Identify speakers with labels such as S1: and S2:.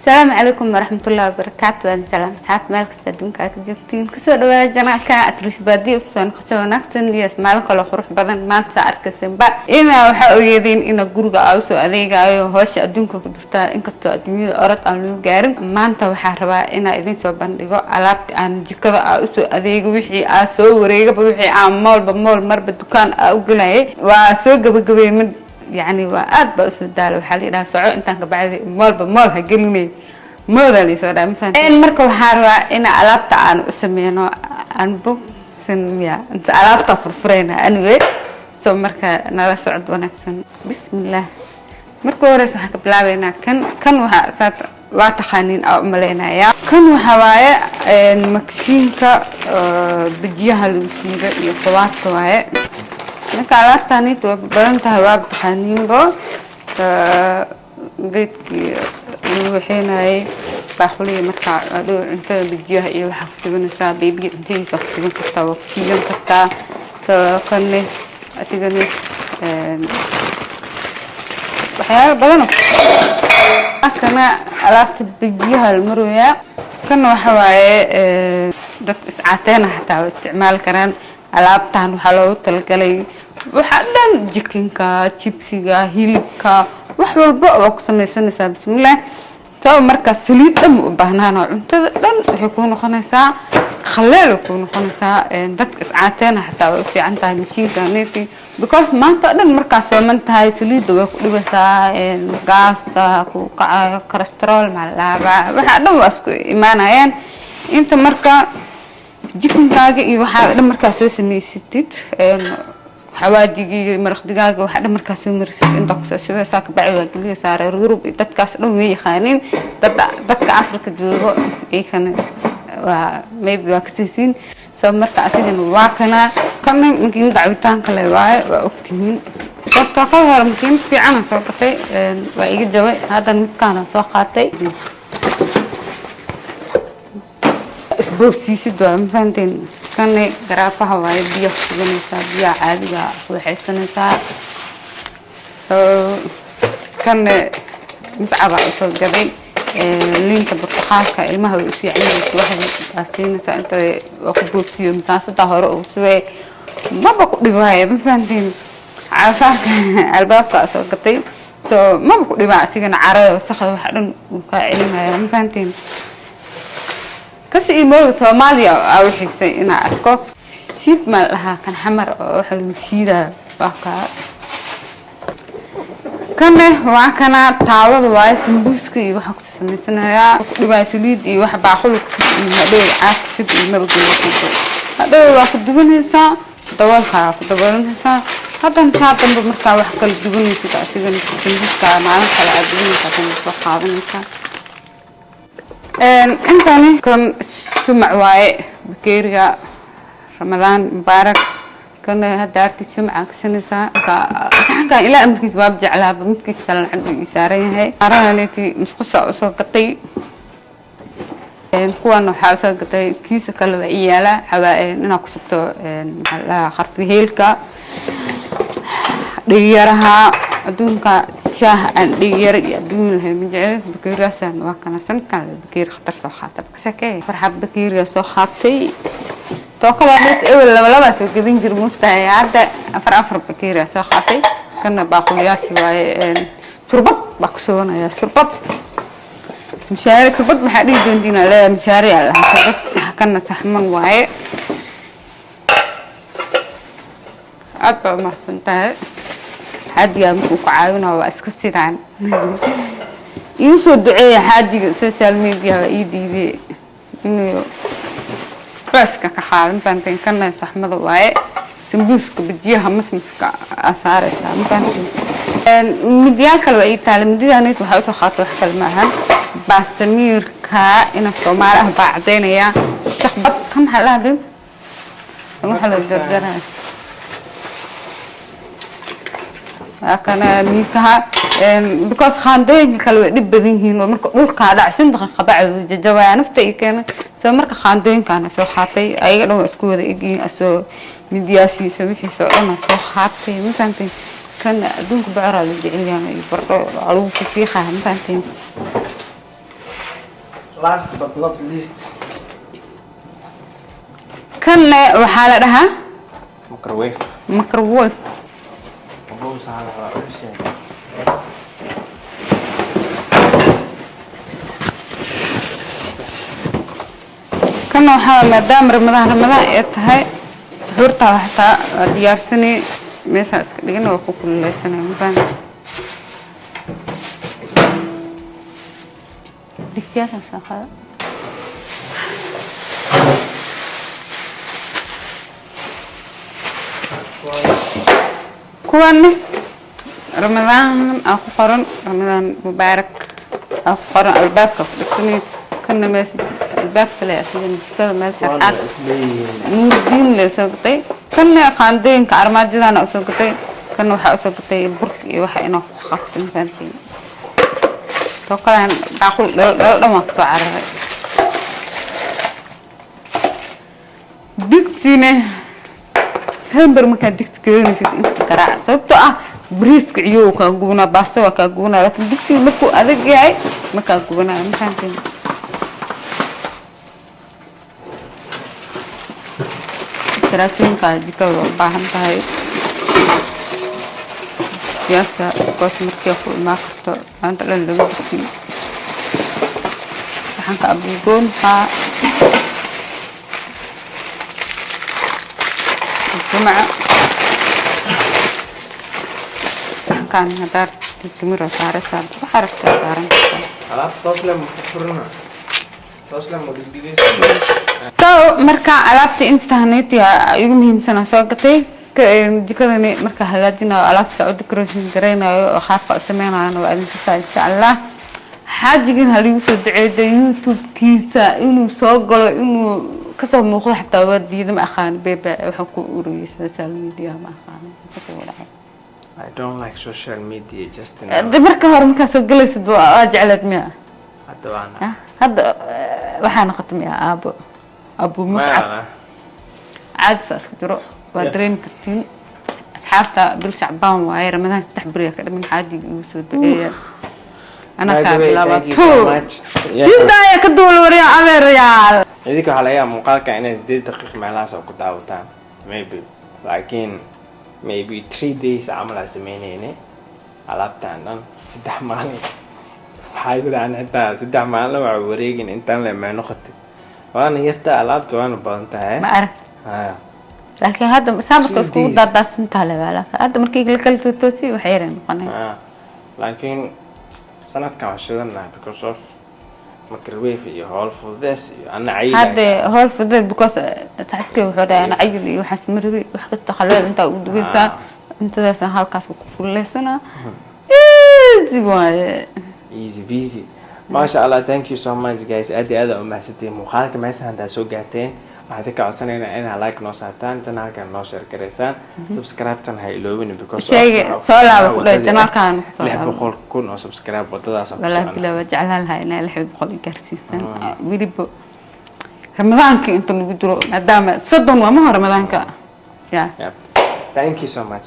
S1: Asalaamu calaykum waraxmatullaahi wabarakaatu. Waan salaam asxaabta meel kasta adduunka aad ka joogtiin. Kusoo dhawaada channelka Atriis Baadiyo. Kusoo noqosho wanaagsan iyo maalin kale qurux badan. Maanta saa arkaysanba ina waxaa ogeedeen ina guriga aa usoo adeegayo, howsha adduunka ku jirta, inkastoo adduunyada orod aan lagu gaarin. Maanta waxaa rabaa inaa idin soo bandhigo alaabta aan jikada aa usoo adeego, wixii aa soo wareegaba, wixii aan moolba mool marba dukaan aa u gelayay. Waa soo gabagabeeyay mid, yacni waa aad baa usoo daala. Waxaa la yidhaha soco intaan ka bacdi moolba mool ha gelinay, moodaa laysoo dhaha, ma fahanteen? Marka waxaa rabaa in alaabta aan u sameyno unboxing ya inta alaabta furfureyna. Anyway, so marka nala socod wanaagsan. Bismillah. Marka horeysa waxaan ka bilaabeynaa kan. Kan waxaa saad waa taqaaniin aa umaleynayaa. Kan waxaa waaye maksiinka bijiyaha lagu shiido iyo qudaarta waaye. Marka alaabtanit waa badan tahay, waa taqaaniinbo. Geedkii lagu waxeynayay, baaquliga, markaa adhow cuntada bijiyaha iyo waxaa ku shubanaysaa, babyga cuntadiisa ku shuban kartaa, waa ku shiidan kartaa. Kanne asigana waxyaalo badan. Kana alaabta bijiyaha la marooyaa. Kana waxa waaye dadka iscaateena xataa waa isticmaali karaan. Alaabtan waxaa loogu talagalay waxaa dhan, chickenka, chipsiga, hilibka, wax walba waa ku sameysanaysaa. Bismillah. So marka saliid dhan ma u baahnaano, cuntada dhan waxay kuu noqonaysaa khaleel kuu noqonaysaa. Dadka iscaateena xataa way u fiican tahay mashiinka neti, because maanta o dhan markaa sooman tahay saliidda way ku dhibaysaa, gaasta ku kacayo, cholesterol malaaba, waxaa dhan waa isku imaanayaan. Inta marka chickenkaaga iyo waxaa dhan markaa soo samaysatid, xawaajigii iyo maraq digaaga, waxaa dhan markaa soo marisid, intaa kusoo shubeysaa, kabacdi waa geliyeysaa. Reer Yurub iyo dadkaas dhan way yaqaaniin. Dadka Africa joogo iyakana waa maybe waa kasaysiin. So marka asigana waa kana. Kana makiinada cabitaanka le waaye, waa ogtihiin. Tookada hore makiinad fiicana soo gatay, waa iga jabay. Haddana midkaana soo qaatay. Isboobsiisid waa, ma fahanteen? Kane garaafaha waaye, biyo ku shubanaysaa, biyaha caadiga ku waxaysanaysaa. So kane miscabaa usoo gaday, liinta burtuqaalka ilmaha way u fiican yihiin. Subaxdii aa siinaysaa, inta waa ku boobsiiyo, masaasada hore uu shubay, maba ku dhibaayo, ma fahanteen? Caasaarka albaabka soo gatay, so maba ku dhibaa asigana, carada, wasaqda, waxa dhan uu kaa celinaya, ma fahanteen? Kasi imooda Soomaaliya aa u xiisay inaa arko. Shiid maa la dhahaa kan xamar oo waxa lagu shiidayo, waa kaa. Kane waa kana taawada waaye, sambuuska iyo waxaa kusoo samaysanayaa. Ku dhibaa saliid iyo wax baaquli kusub iyo hadhow caag kusub iyo mabageyso. Hadhow waa ku dubanaysaa, daboolkaa ku daboolanaysaa. Haddana saa dambe markaa wax kala dubanaysid, asigana sambuuska maalin kale aad dubanaysaa, kana soo qaadanaysaa. Intani kan shumac waaye, bakeeriga. Ramadaan mubaarak. Kana hadda artid shumaca kasanaysaa. Marka saxankan ilaa amarkiis waaba jeclaaba, midkiis kalena xagga ii saaran yahay. Saarananeti musqusha usoo gatay. Kuwan waxaa usoo gatay, kiisa kale waa ii yaala xawaa inaad ku shubto, maxaa la dhahaa, qarfi, heelka, dhigiyaraha. Adduunka shaah aan dhigiyaro iyo adduun lahayn ma jecel. Bakeeriyaasaan waa kana. Sanadkan bakeeri khatar soo qaata kasakee farxad, bakeeriya soo qaatay. Tookada mid ewel laba labaa soo gadan jir, mugtahay? Hadda afar afar bakeeriya soo qaatay. Kana baaquliyaasi waaye, surbad baa ku shubanaya, surbad mishaari. Surbad maxaa dhihi doontiin? Aa leedahay mishaari aa lahaa surbad. Sax, kana saxman waaye. Aad baa umahadsan tahay. Xaajigaa markuu ku caawinaa waa iska sidaan. Igu soo duceeya xaajiga, social media waa ii diiday inuu culayska ka qaado, ma fahanteen? Kana saxmada waaye, sambuuska, bajiyaha, masmaska aa saaraysaa, ma fahanteen? Midyaal kale waa ii taala. Mididaanit waxaa usoo qaata wax kale ma ahan, baastamiirka ina Soomaali ah baa caddaynaya. Shaqbad ka maxaa lahaa bim waxa la jarjaraya, waa kana miirkaha, because khaandooyinka kale way dhib badan yihiin oo marka dhulkaa dhac 5 daqiiqa bacdu jajabaya, nafta ii keena. So marka khaandooyinkaana soo qaatay, ayaga dhan waa isku wada egyihiin, asoo midyaasiisa wixiisa oo dhan soo qaatay, ma fahanteen? Kan adduunka bocoraa la jecel yahay iyo bardho waa lagu fiiqaa, ma fahanteen?
S2: Last but not least.
S1: Kanna waxaa la dhahaa
S2: Microwave.
S1: Microwave.
S2: Wuxuu saaraa waa u sheegay.
S1: Kanna waxaa waaye, maadaama Ramadaan ay tahay, suxuurtaada xataa waa diyaarsanay, meeshaa iska dhigana, waa ku kululeysanay. Ma digsiyaashan soo qaado. Kuwanne Ramadaan aa ku qoran, Ramadaan mubaarak aa ku qoran, albaabka ku dhigsanay. Kanna meesha albaabka le, asigana jikada meel
S2: Kuwana
S1: sarxaad
S2: isleeyihiin.
S1: Nuurdiin le soo gatay. Kanna qaandooyinka armaajadana usoo gatay. Kanna waxaa usoo gatay burka iyo waxa inaa ku qabto, mafahantiin? Too kalaan baaqul dhalo dhalo dhan waan kasoo cararay. Digsine sember markaad digsi karinaysid inta garaac, sababtoo ah bariiska ciyow kaa gubanaa, baasta waa kaa gubanaa, laakiin digsiga markuu adag yahay ma kaa gubanayo, ma fahanteen? Taraatooyinka jikada waa u baahan tahay siyaasa, because markii ku imaan karto maanta dhan laga digsi. Saxanka abuugoonka jumca, saxankan hadaar timir oo saaraysaa, waxaa rabtaa saaran kartaa.
S2: Alaabta toos leh ma furfurina, toos leh ma dhigdhigaysa.
S1: So marka alaabta intaaneti igu muhiimsana soo gatay. Jikadani marka hagaajinayo, alaabta u decoration garaynayo oo qaabka u sameynayona waa idin tusaa, insha Allah. Xaajigan haligu soo duceeyo YouTube-kiisa inuu soo galo, inuu kasoo muuqdo xataa waa diida. Ma aqaan bebe waxa ku ururiyay social media, ma aqaan kasoo dhacay.
S2: I don't like social media just now.
S1: De marka hore markaa soo galaysid waa jecleed miya?
S2: Hadda waana.
S1: Ah, hadda waxaa noqotay miya aabo Abu Muscab?
S2: Maana.
S1: Caadi saa iska jiro waa dareemi kartiin, asxaabta. Bil Shacbaan waaye, Ramadaan 3 beriya ka dhiman. Xaajiga igu soo duceeya. Anaa kaa bilaaba.
S2: Thank you so much.
S1: Sidaaya ka duula warya, adeerayaal.
S2: Idinka waxaa laga yaabaa muuqaalka inay 8 daqiiq meelahaas oo ku daawataan maybe, laakiin maybe 3 days camal aan sameynayne alaabtaan dhan. 3 maalin waxaa isdhahan, xitaa 3 maalin waa wareegin intaan le mee noqotay, waana yarta alaabta, waana badan tahay.
S1: Ma arag.
S2: Ha.
S1: Laakiin hadda saa marka iskugu
S2: 3 days.
S1: Daadaasintaa le waa, laakiin hadda markii la kala tootoosi wax yaray noqonay.
S2: Ha. Laakiin sanadkan waa shidanahay because of microwave iyo howl fududees iyo ana cayil.
S1: Hadda howl fudud, because saaxiibkay wuxuu dhahay, ana cayil iyo waxaas ma rabi, wax kasta khaleed intaa ugu dugaysaa, cuntadaasna halkaas ku kululeysanaa, easy waaye.
S2: Easy busy, maasha Allah. Thank you so much, guys. Aad iyo aad aa umahadsantihiin. Muuqaalka meesha haddaa soo gaarteen, waxaan ka codsanaynaa inaad like noo saartaan, channelkan noo share garaysaan, subscribe-tan ha iloobin because
S1: Sheege, soo laabo ku dhahay channelkan ku soo
S2: lix
S1: laabo.
S2: boqol kun oo subscribe wadadaas aan ku
S1: Walaahi
S2: soconaa.
S1: Bilaa waa jeclaan lahaa inaa 600 i gaarsiisaan, weliba Ramadaanka inta lagu jiro, maadaama 30 waa maho Ramadaanka ya.
S2: Yep. Thank you so much.